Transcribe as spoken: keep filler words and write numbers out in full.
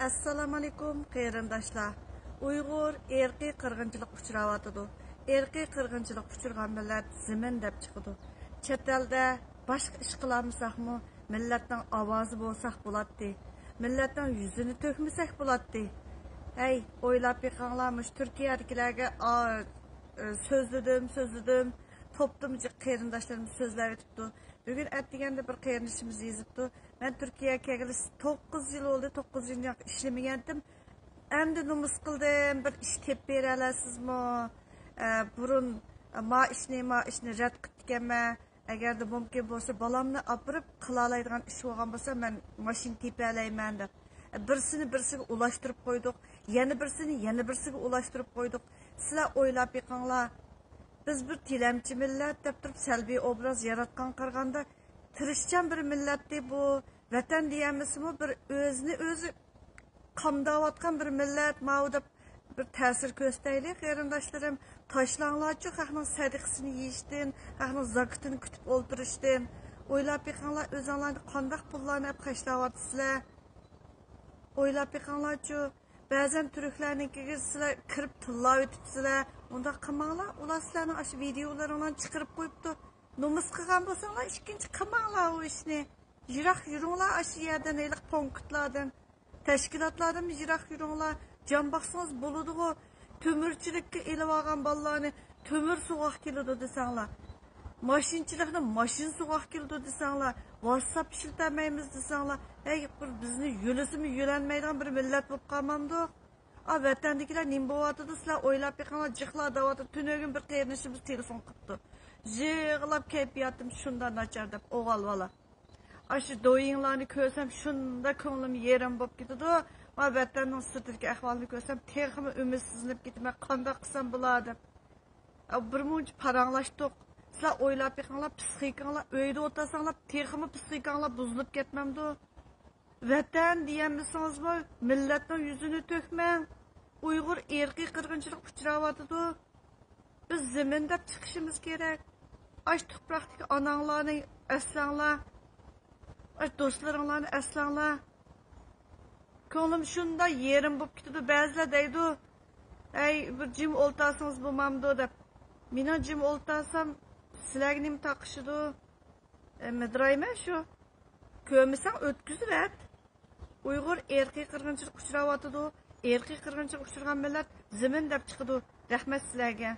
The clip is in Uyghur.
ئەسسالامۇئەلەيكۇم قېرىنداشلار. ئۇيغۇر ئىرقىي قىرغىنچىلىق ئۇچراۋاتىدۇ. ئىرقىي قىرغىنچىلىق ئۇچرىغان مىللەت زېمىن دەپ چىقىدۇ. چەت ئەلدە باشقا ئىش قىلالمىساقمۇ، مىللەتنىڭ ئاۋازى بولساق بولاتتى. مىللەتنىڭ يۈزىنى تۆكمىسەك بولاتتى. ھەي، ئويلاپ بېقىڭلار، مۇشۇ تۈركىيەدىكىلەرگە، ئا، ئە، سۆزلىدىم، سۆزلىدىم. توپتىمۇ جىق قېرىنداشلىرىم سۆزلەۋېتىپتۇ. بۈگۈن ئەتىگەندە بىر قېرىندىشىمىز يېزىپتۇ. مەن تۈركىيەگە كەلگىلى توققۇز يىل بولدى، توققۇز يىل ياق ئىشلىمىگەنتىم. ئەمدى نومۇس قىلدىم، بىر ئىش تېپىپ بېرەلەيسىزمۇ؟ ئە، بۇرۇن ما ئىشنى، ما ئىشنى رەت قىپتىكەنمەن. ئەگەردە مۇمكىن بولسا، بالامنى ئاپىرىپ قىلالايدىغان ئىش بولغان بولسا، مەن ماشىنا تېپەلەيمەن دەپ. بىرسىنى بىرسىگە ئۇلاشتۇرۇپ قويدۇق، يەنە بىرسىنى يەنە بىرسىگە ئۇلاشتۇرۇپ قويدۇق. سىلەر ئويلاپ بېقىڭلار، بىز بىر تىلەمچى مىللەت دەپ تۇرۇپ سەلبىي ئوبراز ياراتقان قارىغاندا، تىرىشچان بىر مىللەتتى بۇ. ۋەتەن دېيەلمىسىمۇ، بىر ئۆزىنى ئۆزى قامداۋاتقان بىر مىللەت ماۋۇ دەپ بىر تەسىر كۆرسىتەيلى، قېرىنداشلىرىم. تاشلاڭلارچۇ خەقنىڭ سەدىقىسىنى يېيىشتىن، خەقنىڭ زاكىتىنى كۈتۈپ ئولتۇرۇشتىن. ئويلاپ بېقىڭلار، ئۆزۈڭلارنى قانداق پۇللارنى ئەپ خەجلەۋاتىسىلەر؟ ئويلاپ بېقىڭلارچۇ، بەزەن تۈركلەرنىڭكىگە سىلەر كىرىپ تىللاۋېتىپسىلەر. ئۇنداق قىلماڭلار، ئۇلار سىلەرنىڭ ئاشۇ ۋىدىيولىرىڭلارنى چىقىرىپ قويۇپتۇ. نومۇس قىلغان بولساڭلار، ئىككىنچى قىلماڭلار ئۇ ئىشنى. يىراق يۈرۈڭلار ئاشۇ يەردىن، ھېلىقى پونكىتلاردىن، تەشكىلاتلاردىن يىراق يۈرۈڭلار. جان باقسىڭىز بولىدىغۇ. تۆمۈرچىلىككە ئېلىۋالغان بالىلارنى تۆمۈر سوغۇق كېلىدۇ دېسەڭلار، ماشىنىچىلىقنى ماشىنا سوغۇق كېلىدۇ دېسەڭلار، ۋاتساپ ئىشلىتەلمەيمىز دېسەڭلار، ھەي، بىر بىزنى يۆلىسىمۇ يۆلەلمەيدىغان بىر مىللەت بولۇپ قالمامدۇق؟ ئا، ۋەتەندىكىلەر نېمە بولۇۋاتىدۇ؟ سىلەر ئويلاپ بېقىڭلار، جىقلار دەۋاتىدۇ. تۈنۈگۈن بىر قېرىندىشىمىز تېلېفون قىپتۇ. يىغلاپ كەيپىياتىم شۇنداق ناچار دەپ، ئوغۇل بالا. ئاشۇ دويىڭلارنى كۆرسەم شۇنداق كۆڭلۈم يېرىم بولۇپ كېتىدۇ. ما ۋەتەننىڭ سىرتىدىكى ئەھۋالنى كۆرسەم تېخىمۇ ئۈمىدسىزلىنىپ كېتىمەن. قانداق قىلسام بولا دەپ. ئا، بىر مۇنچە پاراڭلاشتۇق. سىلەر ئويلاپ بېقىڭلار، پسىخىكاڭلار، ئۆيدە ئولتۇرساڭلار تېخىمۇ پسىخىكاڭلار بۇزۇلۇپ كەتمەمدۇ؟ ۋەتەن دېيەلمىسىڭىزمۇ، مىللەتنىڭ يۈزىنى تۆكمەڭ. ئۇيغۇر ئىرقىي قىرغىنچىلىق ئۇچراۋاتىدۇ. بىز زېمىن دەپ چىقىشىمىز كېرەك. ئاش تۇپراقتىكى ئاناڭلارنى ئەسلەڭلار. ئاش دوستلىرىڭلارنى ئەسلەڭلار. كۆڭلۈم شۇنداق يېرىم بولۇپ كېتىدۇ. بەزىلەر دەيدۇ، ئەي، بىر جىم ئولتۇرسىڭىز بولمامدۇ دەپ. مېنىڭ جىم ئولتۇرسام سىلەرگە نېمە تاقىشىدۇ؟ ئە، مىدىرايمەن شۇ. كۆرمىسەڭ ئۆتكۈزۈۋەت. ئۇيغۇر ئىرقىي قىرغىنچىلىققا ئۇچراۋاتىدۇ. ئىرقىي قىرغىنچىلىققا ئۇچرىغان مىللەت زېمىن دەپ چىقىدۇ. رەھمەت سىلەرگە.